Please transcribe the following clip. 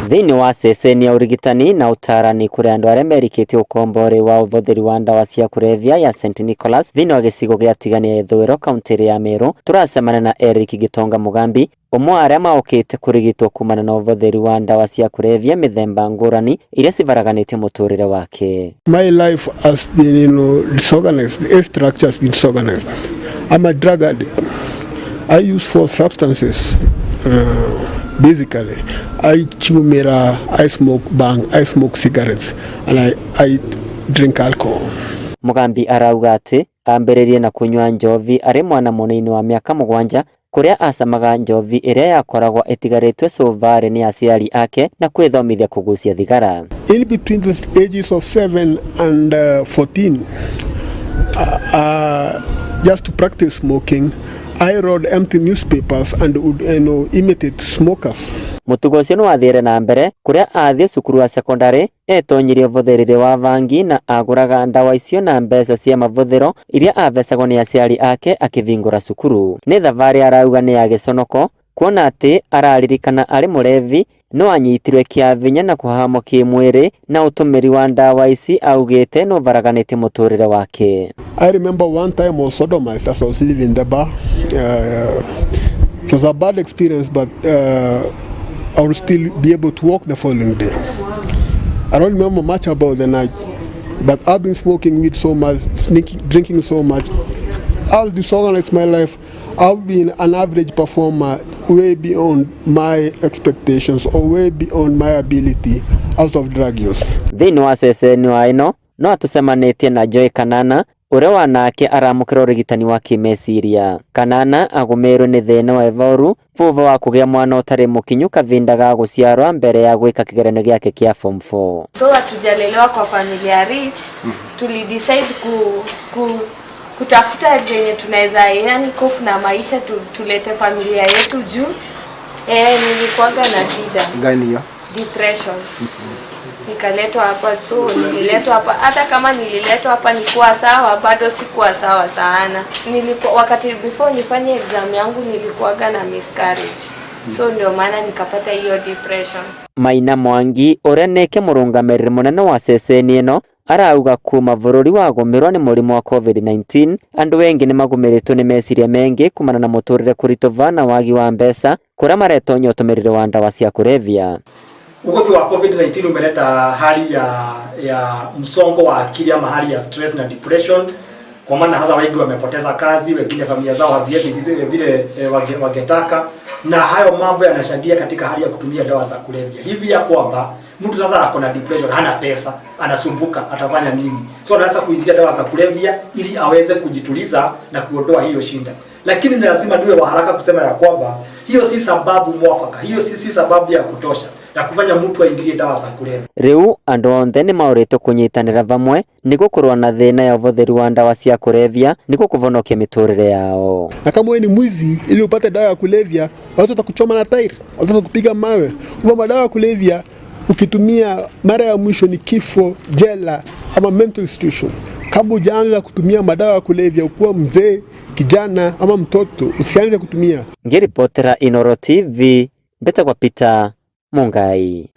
Thĩinĩ wa ceceni ya ũrigitani na ũtarani kũrĩ andũ arĩa merikĩtie ũkombori wa ũhũthĩri wa ndawa cia kũrebia ya St Nicholas thĩinĩ wa gĩcigo gĩa Tigania ithũĩro kaunti ya Meru, tũracemania na Eric Gitonga Mugambi, ũmwe wa arĩa maũkĩte kũrigitwo kumana na ũhũthĩri wa ndawa cia kũrebia mĩthemba ngũrani iria cibaraganĩtie mũtũrĩre wake. My life has been disorganized. The structure has been disorganized. I'm a drug addict. I use four substances. Basically, I chew miraa, I smoke bhang, I smoke cigarettes, and I drink alcohol. Mugambi arauga atĩ ambĩrĩrie na kunyua njovi arĩ mwana mũnini wa mĩaka 7 kũrĩa acamaga njovi ĩrĩa yakoragwo ĩtigarĩtwe cubarĩ nĩ aciari ake na kwĩthomithia kũgucia thigara. In between the ages of 7 and 14, just to practice smoking, I rolled empty newspapers and would imitate smokers. Mũtugo ũcio nĩwathire na mbere kũrĩa athiĩ cukuru wa sekondari etonyirie ũhũthĩrĩri wa bangi na agũraga ndawa icio na mbeca cia mahũthĩro iria avecagwo nĩ aciari ake akĩhingũra cukuru. Nĩ thabarĩ arauga nĩ ya gĩconoko kuona atĩ araririkana arĩ mũrevi no anyitirwe kĩa vinya na kũhahamwo kĩmwĩrĩ na ũtũmĩri wa ndawa ici augĩte no ũbaraganĩtie mũtũrĩre wake. I remember one time I was sodomized as I was leaving the bar. It was a bad experience, but I will still be able to walk the following day. I don't remember much about the night, but I've been smoking weed so much, sneaking, drinking so much. I've disorganized my life. I've been an average performer way beyond my expectations or way beyond my ability out of drug use. Thĩinĩ wa ceceni wa ĩno no atũcemanĩtie na Joy Kanana ũrĩa wanake aramũkĩra ũrigitani wa kĩmeciria. Kanana agũmĩirwo nĩ thĩna wa iboru thutha wa kũgĩa mwana ũtarĩ mũkinyu kavinda ga gũciarwa mbere ya gwĩka kĩgeranio gĩake kĩa form 4. So hatujalelewa kwa familia rich, tulidecide kutafuta venye tunaweza yani cope na maisha tulete familia yetu juu. Nilikuwaga na shida gani hiyo? Depression. Nikaletwa hapa, so nililetwa hapa, hata kama nililetwa hapa nikuwa sawa, bado sikuwa sawa sana. Nilikuwa wakati before nifanye exam yangu nilikuwaga na miscarriage, so ndio maana nikapata hiyo depression. Maina Mwangi ũrĩa nĩke mũrũgamĩrĩri mũnene wa ceceni ĩno arauga kuma bũrũri wagũmĩrwo nĩ mũrimũ wa COVID-19 andũ aingĩ nĩmagũmĩrĩtwo nĩ meciria mengi kumana na mũtũrĩre kũritũva na wagi wa mbeca kũrĩa maretonya ũtũmĩrĩri wa ndawa cia kũrebia. Ugonjwa wa COVID-19 umeleta hali ya msongo wa akili ama hali ya stress na depression, kwa maana hasa wengi wamepoteza kazi, wengine familia zao haziendi vile vile wangetaka, na hayo mambo yanachangia katika hali ya kutumia dawa za kulevya, hivi ya kwamba mtu sasa ako na depression, hana pesa, anasumbuka, atafanya nini? So anaweza kuingia dawa za kulevya ili aweze kujituliza na kuondoa hiyo shida. Lakini ni lazima niwe wa haraka kusema ya kwamba hiyo si sababu mwafaka, hiyo si sababu ya kutosha ya kufanya mtu aingilie dawa za kulevya. Riu andu onthe nĩ maũrĩtwo kũnyitanĩra vamwe nĩguo kũrũa na thĩna ya ũhũthĩri wa ndawa cia kũrebia nĩguo kũvonokia mĩtũrĩre yao. Na kama wewe ni mwizi, ili upate dawa ya kulevya, watu watakuchoma na tairi, watu watakupiga mawe. Kwa madawa ya kulevya ukitumia mara ya mwisho ni kifo, jela ama mental institution. Kama hujaanza kutumia madawa ya kulevya ukuwa mzee, kijana ama mtoto, usianze kutumia. Ngĩribotera Inooro TV mbetagwa Peter Mungai.